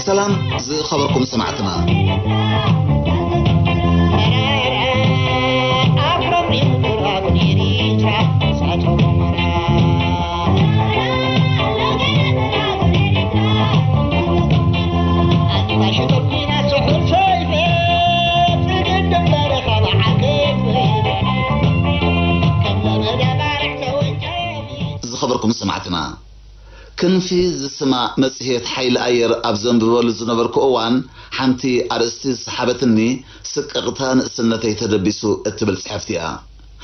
ሰላም ዝኸበርኩም ሰማዕትና። ዝኸበርኩም ሰማዕትና፣ ክንፊ ዝስማ መጽሔት ሓይሊ ኣየር ኣብ ዘንብበሉ ዝነበርኩ እዋን፣ ሓንቲ ኣርእስቲ ዝሰሓበትኒ፣ "ስቅቕታ ንእስነተይ ተደቢሱ" እትብል ጽሕፍቲ እያ።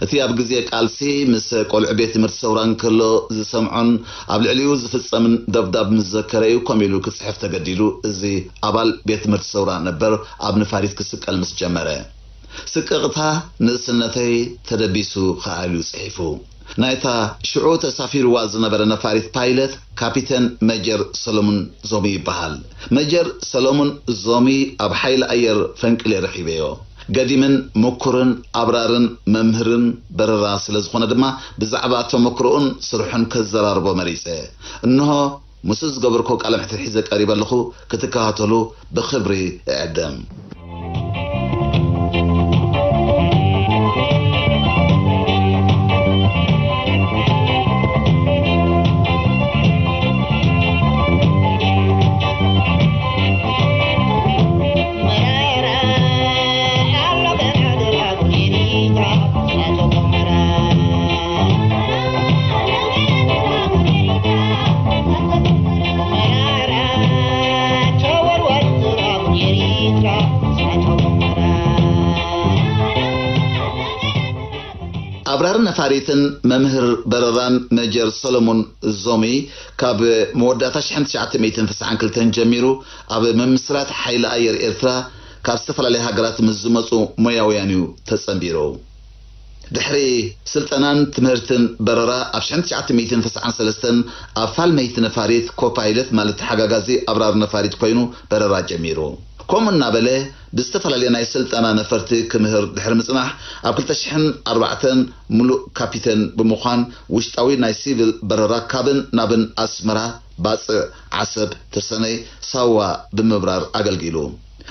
እቲ ኣብ ግዜ ቃልሲ ምስ ቆልዑ ቤት ትምህርቲ ሰውራ እንከሎ ዝሰምዖን ኣብ ልዕሊኡ ዝፍጸምን ደብዳብ ምስ ዘከረ እዩ ከምኡ ኢሉ ክጽሕፍ ተገዲዱ። እዚ ኣባል ቤት ትምህርቲ ሰውራ ነበር ኣብ ንፋሪት ክስቀል ምስ ጀመረ። ስቅቕታ ንእስነተይ ተደቢሱ ከኣ ኢሉ ጽሒፉ። ናይታ ሽዑ ተሳፊርዋ ዝነበረ ነፋሪት ፓይለት ካፒተን መጀር ሰሎሙን ዞሚ ይበሃል። መጀር ሰሎሙን ዞሚ ኣብ ሓይሊ ኣየር ፈንቅለ ረኺበዮ። ገዲምን ምኩርን ኣብራርን መምህርን በረራ ስለ ዝኾነ ድማ ብዛዕባ ተመክሮኡን ስርሑን ከዘራርቦ መሪጸ። እንሆ ምስኡ ዝገበርኩ ቃለ መሕትት ሒዘ ቀሪበ ኣለኹ። ክትከታተሉ ብኽብሪ እዕድም። ኣብራሪ ነፋሪትን መምህር በረራን መጀር ሰሎሞን ዞሚ፣ ካብ መወዳእታ ሽሕን ትሽዓተ ሚእትን ተስዓን ክልተን ጀሚሩ ኣብ ምምስራት ሓይሊ ኣየር ኤርትራ ካብ ዝተፈላለያ ሃገራት ምስ ዝመጹ ሞያውያን እዩ ተጸንቢሩ። ድሕሪ ስልጠናን ትምህርትን በረራ፣ ኣብ ሽሕን ትሽዓተ ሚእትን ተስዓን ሰለስተን ኣብ ፋልመይቲ ነፋሪት ኮፓይለት፣ ማለት ተሓጋጋዚ ኣብራሪ ነፋሪት ኮይኑ በረራ ጀሚሩ። ከምኡ እናበለ ብዝተፈላለየ ናይ ስልጠና ነፈርቲ ክምህር ድሕሪ ምጽናሕ፣ ኣብ ክልተ ሽሕን ኣርባዕተን ምሉእ ካፒተን ብምዃን ውሽጣዊ ናይ ሲቪል በረራ ካብን ናብን ኣስመራ፣ ባጽዕ፣ ዓሰብ፣ ተሰነይ፣ ሳዋ ብምብራር ኣገልጊሉ።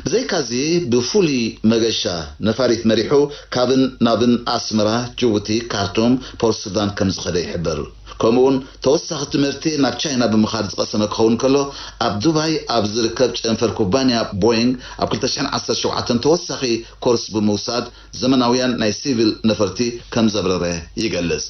ብዘይካዚ፣ ብፍሉይ መገሻ ነፋሪት መሪሑ ካብን ናብን ኣስመራ፣ ጅቡቲ፣ ካርቱም፣ ፖርት ሱዳን ከም ዝኸደ ይሕብር። ከምኡውን ተወሳኺ ትምህርቲ ናብ ቻይና ብምኻድ ዝቐሰመ ክኸውን ከሎ፣ ኣብ ዱባይ ኣብ ዝርከብ ጨንፈር ኩባንያ ቦይንግ ኣብ ክልተ ሽሕን ዓሰርተ ሸውዓተን ተወሳኺ ኮርስ ብምውሳድ ዘመናውያን ናይ ሲቪል ነፈርቲ ከም ዘብረረ ይገልጽ።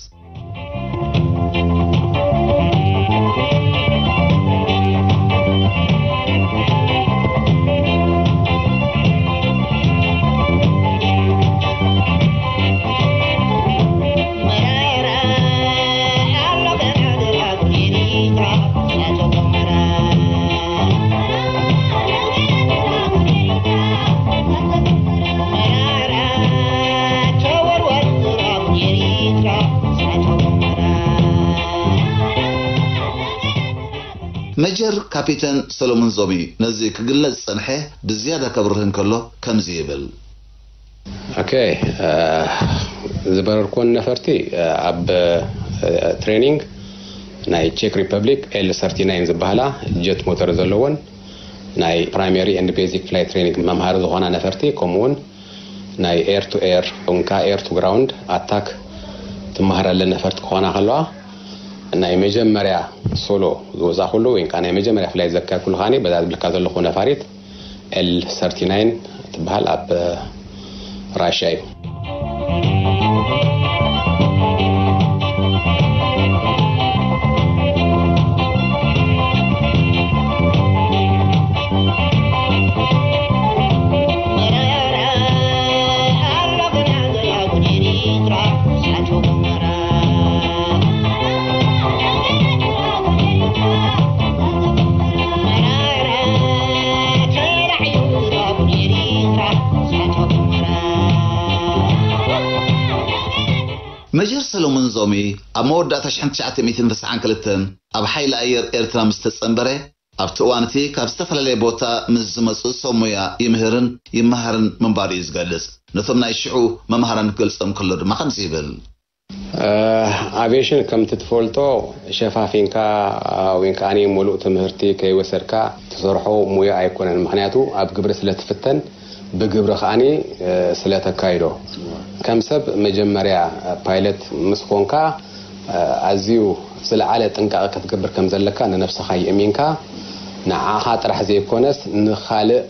መጀር ካፒተን ሰሎሞን ዞሚ ነዚ ክግለጽ ዝጸንሐ ብዝያዳ ከብርህ እንከሎ ከምዚ ይብል። ኦኬ፣ ዝበረርኩወን ነፈርቲ ኣብ ትሬኒንግ ናይ ቼክ ሪፐብሊክ ኤል ሰርቲናይን ዝበሃላ ጀት ሞተር ዘለወን ናይ ፕራይመሪ ኤንድ ቤዚክ ፍላይት ትሬኒንግ መምሃሪ ዝኾና ነፈርቲ፣ ከምኡውን ናይ ኤር ቱ ኤር እንካ ኤር ቱ ግራውንድ ኣታክ ትመሃረለን ነፈርቲ ክኾና ከለዋ፣ ናይ መጀመርያ ሶሎ ዝወፃእኩሉ ወይ ከዓ ናይ መጀመርያ ፍላይት ዘካየድኩሉ ከዓኒ በዛ ዝብልካ ዘለኹ ነፋሪት ኤል ሰርቲናይን ትበሃል ኣብ ራሽያ እዩ። መጀር ሰሎሞን ዞሚ ኣብ መወዳእታ ሽሕን ትሽዓተ ሚእትን ተስዓን ክልተን ኣብ ሓይሊ ኣየር ኤርትራ ምስ ተጸንበረ፣ ኣብቲ እዋን እቲ ካብ ዝተፈላለየ ቦታ ምስ ዝመጹ ሰብ ሞያ ይምህርን ይመሃርን ምንባሩ እዩ ዝገልጽ። ነቶም ናይ ሽዑ መምሃራን ክገልጾም ከሎ ድማ ከምዚ ይብል። ኣቪዬሽን ከምቲ ትፈልጦ ሸፋፊንካ ወይ ከዓ ሙሉእ ትምህርቲ ከይወሰድካ ትሰርሖ ሙያ ኣይኮነን። ምክንያቱ ኣብ ግብሪ ስለ ትፍተን ብግብሪ ከዓኒ ስለ ተካይዶ። ከም ሰብ መጀመርያ ፓይለት ምስ ኮንካ ኣዝዩ ዝለዓለ ጥንቃቐ ክትገብር ከም ዘለካ ንነብስኻ የእሚንካ ንዓኻ ጥራሕ ዘይኮነስ ንኻልእ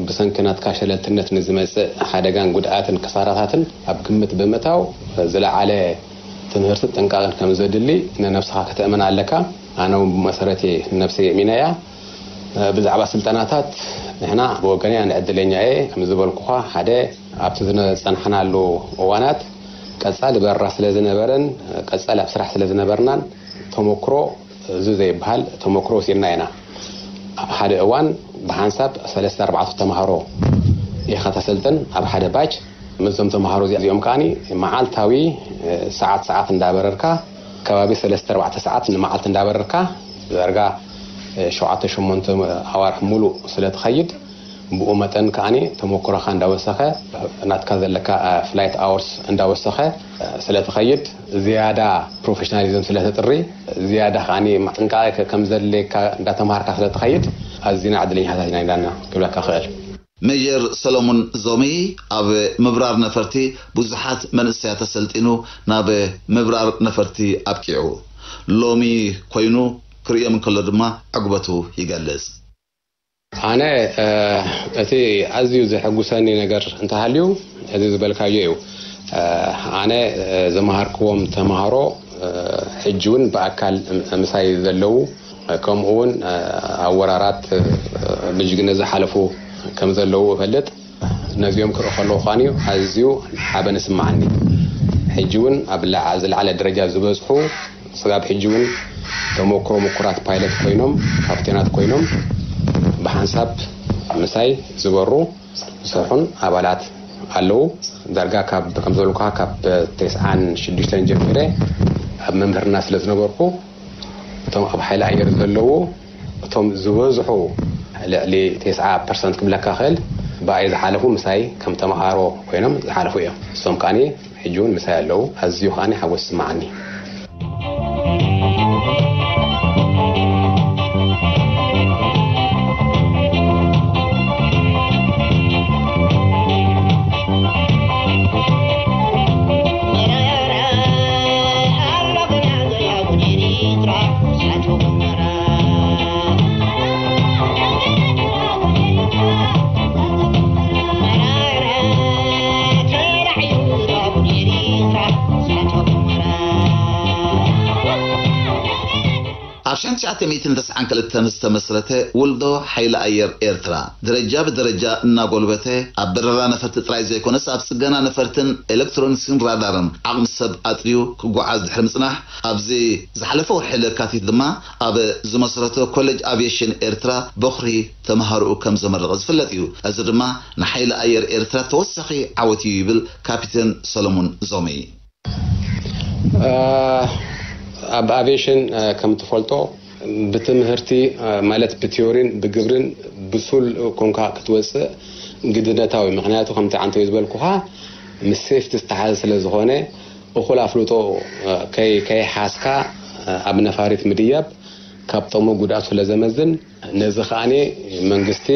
ብሰንኪ ናትካ ሸለልትነት ንዝመጽእ ሓደጋን ጉድኣትን ክሳራታትን ኣብ ግምት ብምእታው ዝለዓለ ትምህርትን ጥንቃቕን ከም ዘድሊ ንነብስኻ ከተእምን ኣለካ። ኣነ እውን ብመሰረት ነብሰይ የእሚነያ። ብዛዕባ ስልጠናታት ንሕና ብወገነይ ኣነ ዕድለኛ እየ። ከም ዝበልኩኻ ሓደ ኣብቲ ዝጸናሕናሉ እዋናት ቀጻሊ በረራ ስለ ዝነበረን ቀጻሊ ኣብ ስራሕ ስለ ዝነበርናን ተመክሮ እዚ ዘይበሃል ተመክሮ ወሲድና ኢና። ኣብ ሓደ እዋን ብሓንሳብ ሰለስተ ኣርባዕተ ተምሃሮ ኢኻ ተሰልጥን ኣብ ሓደ ባች። ምስዞም ተምሃሮ እዚኦም ከዓኒ መዓልታዊ ሰዓት ሰዓት እንዳበረርካ ከባቢ ሰለስተ ኣርባዕተ ሰዓት ንመዓልቲ እንዳበረርካ ዳርጋ ሸውዓተ ሸሞንተ ኣዋርሕ ሙሉእ ስለ ትኸይድ ብኡ መጠን ከዓኒ ተመክሮኻ እንዳወሰኸ ናትካ ዘለካ ፍላይት ኣወርስ እንዳወሰኸ ስለ ትኸይድ ዝያዳ ፕሮፌሽናሊዝም ስለ ተጥሪ ዝያዳ ከዓኒ ጥንቃቐ ከም ዘድልየካ እንዳተምሃርካ ስለ ትኸይድ ኣዚና ዕድለኛታት ኢና ኢላና ክብለካ ክእል። ሜጀር ሰሎሞን ዞሚ ኣብ ምብራር ነፈርቲ ብዙሓት መንእሰያት ኣሰልጢኑ ናብ ምብራር ነፈርቲ ኣብቂዑ ሎሚ ኮይኑ ክርእዮም እንከሎ ድማ ዕግበቱ ይገልጽ። ኣነ እቲ ኣዝዩ ዘሐጉሰኒ ነገር እንተሃልዩ እዚ ዝበልካዮ እዩ። ኣነ ዝመሃርክዎም ተምሃሮ ሕጂ እውን ብኣካል ምሳይ ዘለዉ ከምኡ እውን ኣብ ወራራት ብጅግነት ዝሓለፉ ከም ዘለዉ እፈልጥ። ነዚኦም ክርኢ ከለኹ ከዓኒ ኣዝዩ ሓበን ይስምዓኒ። ሕጂ እውን ኣብ ዝለዓለ ደረጃ ዝበፅሑ ስጋብ ሕጂ እውን ተመክሮ ምኩራት ፓይለት ኮይኖም ካፕቴናት ኮይኖም ብሓንሳብ ምሳይ ዝበሩ ዝሰርሑን ኣባላት ኣለዉ። ዳርጋ ካብ ከም ዝበልኩኻ ካብ ተስዓን ሽዱሽተን ጀሚረ ኣብ ምምህርና ስለ ዝነበርኩ እቶም ኣብ ሓይሊ ኣየር ዘለዉ እቶም ዝበዝሑ ልዕሊ ተስዓ ፐርሰንት ክብለካ ክእል ብኣይ ዝሓለፉ ምሳይ ከም ተምሃሮ ኮይኖም ዝሓለፉ እዮም። እሶም ከዓኒ ሕጂ እውን ምሳይ ኣለዉ። ኣዝዩ ከዓኒ ሓጎስ ይስምዓኒ። ኣብ ሽሕን ትሽዓተ ሚእትን ተስዓን ክልተን ዝተመስረተ ውልዶ ሓይሊ ኣየር ኤርትራ ደረጃ ብደረጃ እናጎልበተ ኣብ በረራ ነፈርቲ ጥራይ ዘይኮነስ ኣብ ጽገና ነፈርትን ኤሌክትሮኒክስን ራዳርን ዓቕሚ ሰብ ኣጥርዩ ክጓዓዝ ድሕሪ ምጽናሕ ኣብዚ ዝሓለፈ ወርሒ ለካቲት ድማ ኣብ ዝመስረቶ ኮሌጅ ኣቪዬሽን ኤርትራ በኹሪ ተምሃሮኡ ከም ዘመረቐ ዝፍለጥ እዩ። እዚ ድማ ንሓይሊ ኣየር ኤርትራ ተወሳኺ ዓወት እዩ ይብል ካፒቴን ሰሎሞን ዞሚ። ኣብ ኣቪዬሽን ከም ትፈልጦ ብትምህርቲ ማለት ብቲዮሪን ብግብርን ብሱል ኮንካ ክትወፅእ ግድነታዊ። ምክንያቱ ከምቲ ዓንተዩ ዝበልኩኻ ምስ ሴፍቲ ዝተሓዘ ስለ ዝኾነ እኹል ኣፍልጦ ከይሓዝካ ኣብ ነፋሪት ምድያብ ካብ ጥቕሙ ጉድኣቱ ስለ ዘመዝን፣ ነዚ ከኣ መንግስቲ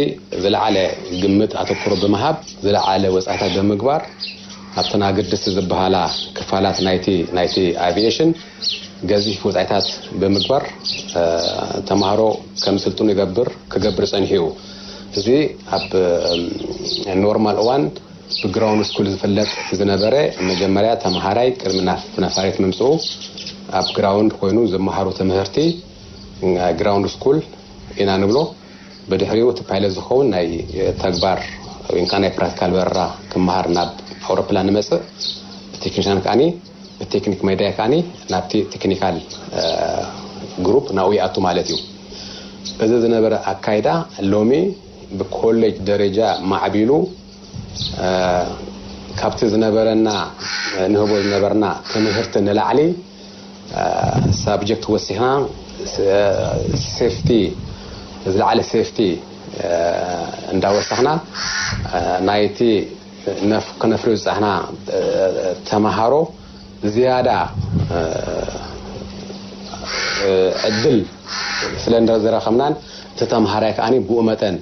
ዝለዓለ ግምት ኣተኩሮ ብምሃብ ዝለዓለ ወፃኢታት ብምግባር ኣብተን ኣገደስቲ ዝበሃላ ክፋላት ናይቲ ናይቲ ኣቪዬሽን ገዚፍ ወፃኢታት ብምግባር ተምሃሮ ከም ስልጡኑ ይገብር ክገብር ፀኒሑ እዩ። እዚ ኣብ ኖርማል እዋን ብግራውንድ ስኩል ዝፍለጥ ዝነበረ መጀመርያ ተምሃራይ ቅድሚ ናብ ነፋሪት ምምፅኡ ኣብ ግራውንድ ኮይኑ ዝመሃሩ ትምህርቲ ግራውንድ ስኩል ኢና ንብሎ። ብድሕሪኡ እቲ ፓይለት ዝኸውን ናይ ተግባር ወይ ከዓ ናይ ፕራክቲካል በረራ ክመሃር ናብ ኣውሮፕላን ንመፅእ። ቴክኒሻን ከዓኒ ብቴክኒክ መዳይ ከዓኒ ናብቲ ቴክኒካል ግሩፕ ናብኡ ይኣቱ ማለት እዩ። እዚ ዝነበረ ኣካይዳ ሎሚ ብኮሌጅ ደረጃ ማዕቢሉ ካብቲ ዝነበረና ንህቦ ዝነበርና ትምህርቲ ንላዕሊ ሳብጀክት ወሲኽና ሴፍቲ ዝለዓለ ሴፍቲ እንዳወሰኽና ናይቲ ነፍ- ክነፍሪ ዝፀሕና ተምሃሮ ዝያዳ ዕድል ስለ ዝረኸብናን እቲ ተምሃራይ ከዓኒ ብኡ መጠን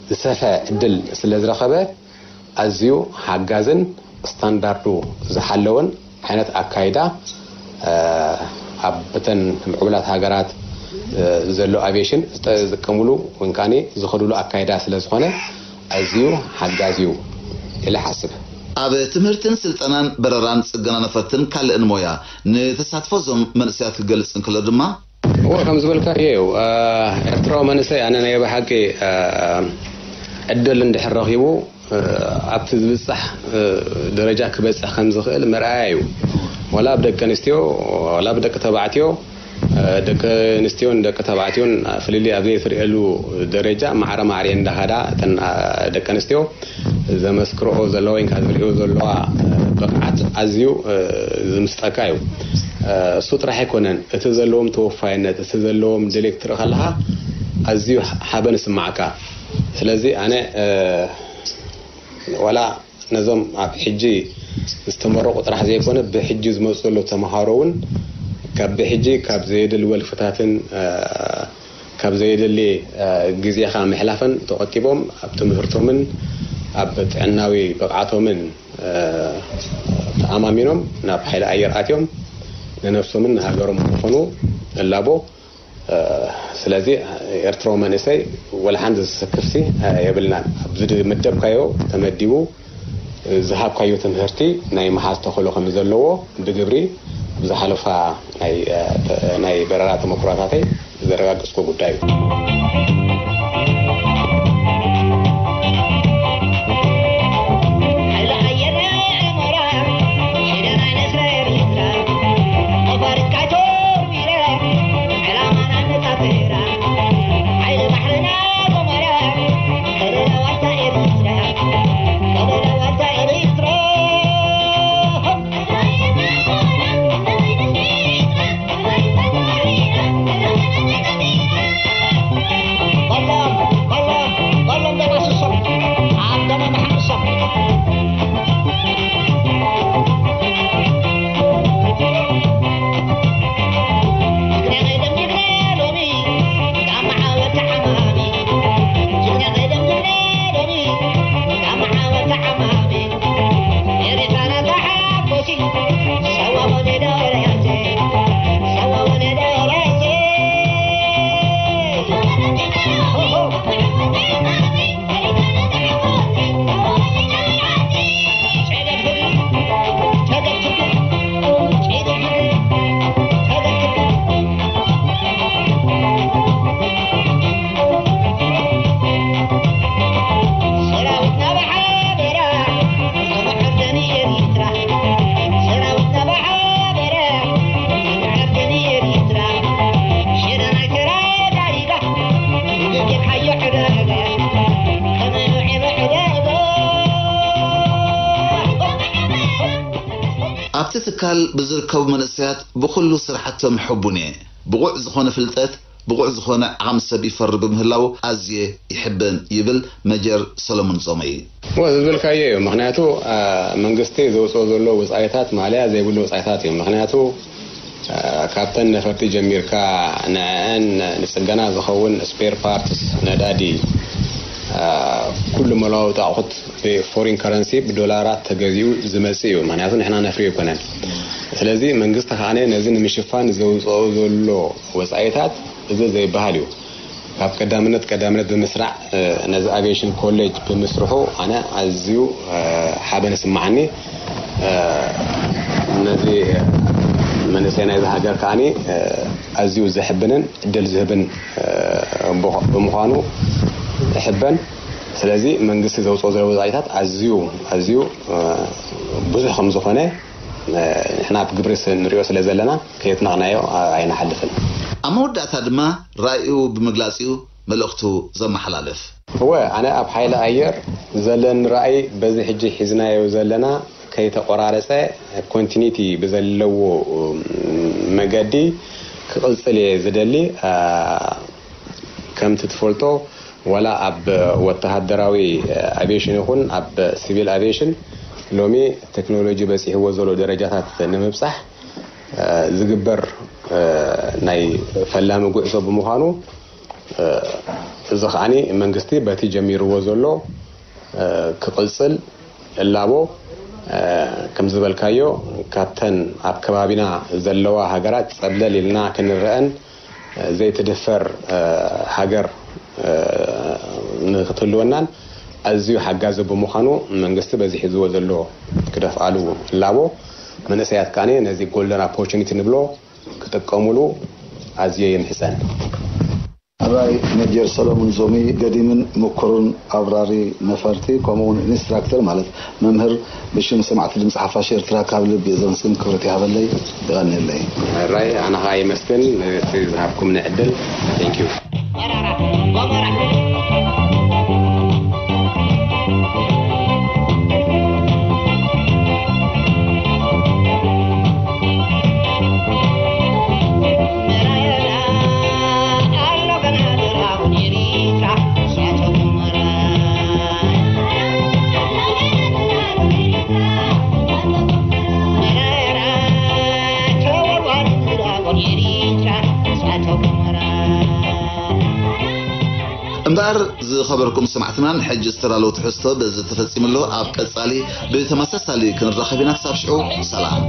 ዝሰፈ ዕድል ስለ ዝረኸበ ኣዝዩ ሓጋዝን ስታንዳርዱ ዝሓለወን ዓይነት ኣካይዳ ኣብ ብተን ምዕቡላት ሃገራት ዘሎ ኣቪዬሽን ዝጥቀምሉ ወይ ከዓ ዝኸድሉ ኣካይዳ ስለ ዝኾነ ኣዝዩ ሓጋዚ እዩ ኢለ ሓስብ። ኣብ ትምህርትን ስልጠናን በረራን ጽገና ነፈርትን ካልእን ሞያ ንተሳትፎ እዞም መንእሰያት ክገልጽ እንከሎ ድማ እዎ ከም ዝበልካዮ እዩ። ኤርትራዊ መንእሰይ ኣነ ናይ ብሓቂ ዕድል እንድሕር ረኺቡ ኣብቲ ዝብጻሕ ደረጃ ክበጽሕ ከም ዝኽእል መርኣያ እዩ። ዋላ ኣብ ደቂ ኣንስትዮ ዋላ ኣብ ደቂ ተባዕትዮ ደቂ ኣንስትዮን ደቂ ተባዕትዮን ፍልልይ ኣብ ዘይትርእየሉ ደረጃ ማዕረ ማዕረ እንዳኸዳ እተን ደቂ ኣንስትዮ ዘመስክርኦ ዘለዋ ወይ ከዓ ዝርእዮ ዘለዋ ብቕዓት ኣዝዩ ዝምስጠካ እዩ። እሱ ጥራሕ ኣይኮነን፣ እቲ ዘለዎም ተወፋይነት፣ እቲ ዘለዎም ድሌት ክትርኢ ከለኻ ኣዝዩ ሓበን ይስማዓካ። ስለዚ ኣነ ዋላ ነዞም ኣብ ሕጂ ዝተመረቑ ጥራሕ ዘይኮነ ብሕጂ ዝመፁ ዘለዉ ተምሃሮ እውን ካብ ብሕጂ ካብ ዘየድሊ ወልፍታትን ካብ ዘየድሊ ግዜኻ ምሕላፍን ተቖጢቦም ኣብ ትምህርቶምን ኣብ ጥዕናዊ ብቕዓቶምን ተኣማሚኖም ናብ ሓይሊ ኣየር ኣትዮም ንነብሶምን ንሃገሮም ክኾኑ እላቦ። ስለዚ ኤርትራዊ መንእሰይ ወላ ሓንቲ ዝስክፍሲ የብልናን። ኣብዚ ዝመደብካዮ ተመዲቡ ዝሃብካዮ ትምህርቲ ናይ ምሓዝ ተኽእሎ ከም ዘለዎ ብግብሪ ኣብ ዝሓለፋ ናይ በረራ ተመኩሮታተይ ዘረጋገጽኩ ጉዳይ እዩ። ኣብቲ ትካል ብዝርከቡ መንእሰያት ብኹሉ ስራሕቶም ሕቡን እየ። ብቑዕ ዝኾነ ፍልጠት ብቑዕ ዝኾነ ዓቕሚ ሰብ ይፈሪ ብምህላው ኣዝየ ይሕበን ይብል መጀር ሰሎሞን ዞመይ። እወ፣ ዝብልካዮ እዩ። ምኽንያቱ መንግስቲ ዘውፅኦ ዘሎ ወፃኢታት ማለያ ዘይብሉ ወፃኢታት እዩ። ምኽንያቱ ካብተን ነፈርቲ ጀሚርካ ንዐአን ንፅገና ዝኸውን ስፔር ፓርትስ፣ ነዳዲ፣ ኩሉ መለዋወጢ ኣቑሑት ብፎሪን ከረንሲ ብዶላራት ተገዚኡ ዝመፅእ እዩ። ምኽንያቱ ንሕና ነፍሪ ኣይኮነን። ስለዚ መንግስቲ ከዓ ነዚ ንምሽፋን ዘውፅኦ ዘሎ ወፃኢታት እዚ ዘይበሃል እዩ። ካብ ቀዳምነት ቀዳምነት ብምስራዕ ነዚ ኣቪዬሽን ኮሌጅ ብምስርሑ ኣነ ኣዝዩ ሓበን ስምዓኒ። ነዚ መንእሰይ ናይዚ ሃገር ከዓኒ ኣዝዩ ዘሕብንን ዕድል ዝህብን ብምዃኑ እሕበን። ስለዚ መንግስቲ ዘውፅኦ ዘሎ ወፃኢታት ኣዝዩ ኣዝዩ ብዙሕ ከም ዝኾነ ንሕና ኣብ ግብሪ ንሪኦ ስለ ዘለና ከየጥነቕናዮ ኣይንሓልፍን። ኣብ መወዳእታ ድማ ራእዩ ብምግላፅ እዩ መልእኽቱ ዘመሓላልፍ። እወ፣ ኣነ ኣብ ሓይሊ ኣየር ዘለኒ ራእይ በዚ ሕጂ ሒዝናዮ ዘለና ከይተቆራረፀ ኮንቲኒቲ ብዘለዎ መገዲ ክቕፅል እየ ዝደሊ። ከምቲ ትፈልጦ ዋላ ኣብ ወተሃደራዊ ኣቪዬሽን ይኹን ኣብ ሲቪል ኣቪዬሽን ሎሚ ቴክኖሎጂ በፂሕዎ ዘሎ ደረጃታት ንምብፃሕ ዝግበር ናይ ፈላሚ ጉዕዞ ብምዃኑ እዚ ከዓኒ መንግስቲ በቲ ጀሚርዎ ዘሎ ክቕፅል እላቦ። ከም ዝበልካዮ ካብተን ኣብ ከባቢና ዘለዋ ሃገራት ፀብለል ኢልና ክንረአን ዘይትድፈር ሃገር ንክትህልወናን ኣዝዩ ሓጋዚ ብምዃኑ መንግስቲ በዚ ሒዝዎ ዘሎ ክደፍኣሉ እላቦ። መንእሰያት ከዓኒ ነዚ ጎልደን ኣፖርቹኒቲ ንብሎ ክጥቀሙሉ ኣዝየ ይምሕጸን። ሕራይ ሜጀር ሰሎሙን ዞሚ ገዲምን ምኩርን ኣብራሪ ነፈርቲ ከምኡ እውን ኢንስትራክተር ማለት መምህር ብሽም ሰማዕቲ ድምፂ ሓፋሽ ኤርትራ ካብ ልቢ እየ ዘመስግን። ክብረት ይሃበለይ። የቐንየለይ። ሕራይ ኣነ ኸዓ የመስግን ነቲ ዝሃብኩምኒ ዕድል። Thank you። እምበኣር ዝኸበርኩም ሰማዕትና፣ ንሕጂ ዝተዳለወ ትሕዝቶ በዚ ተፈጺሙ ኣሎ። ኣብ ቀጻሊ ብተመሳሳሊ ክንራኸብ ኢና። ክሳብ ሽዑ ሰላም።